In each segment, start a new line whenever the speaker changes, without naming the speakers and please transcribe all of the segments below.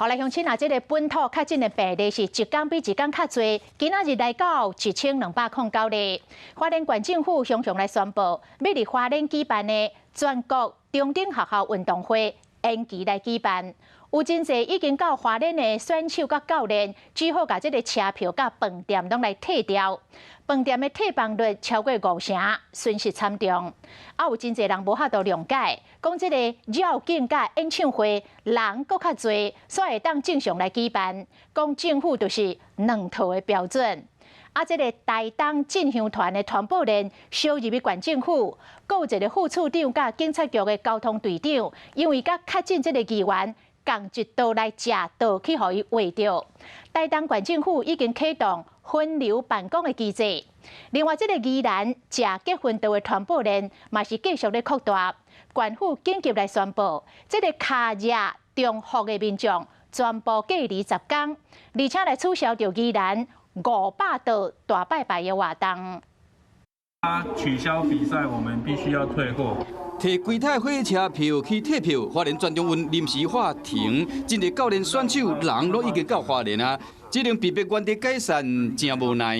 好來，鄉親啊，這个本土確診的病例是一工比一工較濟，今仔日來到1209例。花蓮縣政府雄雄來宣布，欲佇花蓮舉辦的全國中等學校運動會延期來舉辦。有真濟已經到花蓮的選手佮教練，只好共這个車票佮飯店攏來退掉。飯店的退房率超過五成，損失慘重。啊，有真濟人無法度諒解，講這个繞境佮演唱會人閣較濟，煞會當正常來舉辦。講政府就是兩套的標準。啊，這个台東進香團的團保練小入去縣政府，閣有一个副處長佮警察局的交通隊長，因為佮確診這个議員仝一桌來食，桌去予伊畫著。台東縣政府已經啟動分流辦公的機制。另外，這个宜蘭食結婚桌的傳播鏈嘛是繼續咧擴大。縣府緊急來宣布，這个跤惹中伏的民眾全部隔離10天，而且來取消著宜蘭500桌大拜拜的活動。
取消比賽，我們必須要退貨。
提規台火車票去退票，花蓮全中運臨時喊停，真濟教練選手人攏已經到花蓮啊，只能被迫原地解散，真無奈。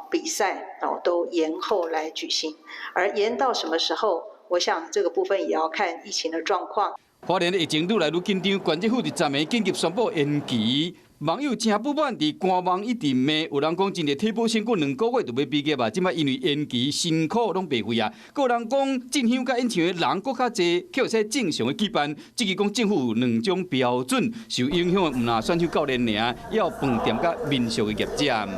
比賽哦都延後來舉行，而延到什麼時候，我想這個部分也要看疫情的狀況。
花蓮的疫情愈來愈緊張，縣政府佇昨暝緊急宣布延期。網友真不滿，佇官網一直罵，有人講真濟體保生閣2個月就欲畢業啊，這擺因為延期，辛苦攏白費啊。閣有人講進香佮演唱的人閣較濟，卻會使正常的舉辦。只是講政府有兩種標準，受影響的毋但選手教練爾，也有飯店佮民宿的業者。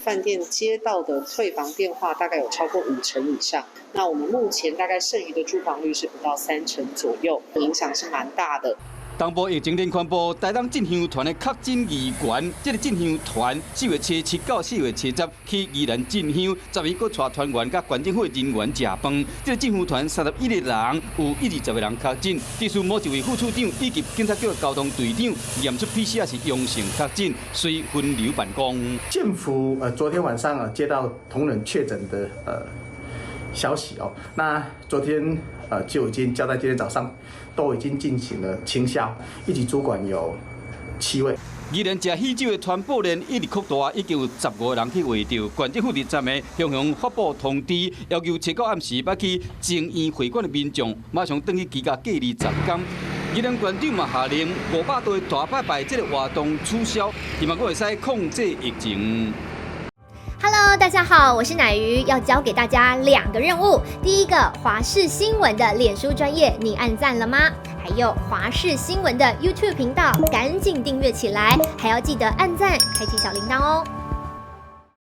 飯店接到的退房電話大概有超過五成以上，那我們目前大概剩餘的住房率是不到三成左右，影響是蠻大的。
東部疫情連環爆，台東進香團的確診議員，這个進香團4月初7到4月初10去宜蘭進香，10日閣帶團員佮縣政府人員食飯。這个進香團31個人，有一二十個人確診，這次某一位副處長以及警察局的交通隊長驗出 PCR 是陽性確診，須分流辦公。
政府昨天晚上啊接到同仁確診的消息哦，那昨天就已經交代，今天早上都已經進行了清消，一級主管有七位。
宜蘭食喜酒的傳播鏈一直擴大，已經有15個人去畫著。縣政府佇昨暝雄雄發布通知，要求初九暗時欲去正義會館的民眾，馬上轉去居家隔離10天。宜蘭縣長嘛下令500桌的大拜拜這个活動取消，希望閣會使控制疫情。
Hello，大家好，我是乃瑜，要交給大家兩個任務。第一個，華視新聞的臉書專頁，你按讚了嗎？還有華視新聞的 YouTube 頻道，趕緊訂閱起來，還要記得按讚，開啟小鈴鐺哦。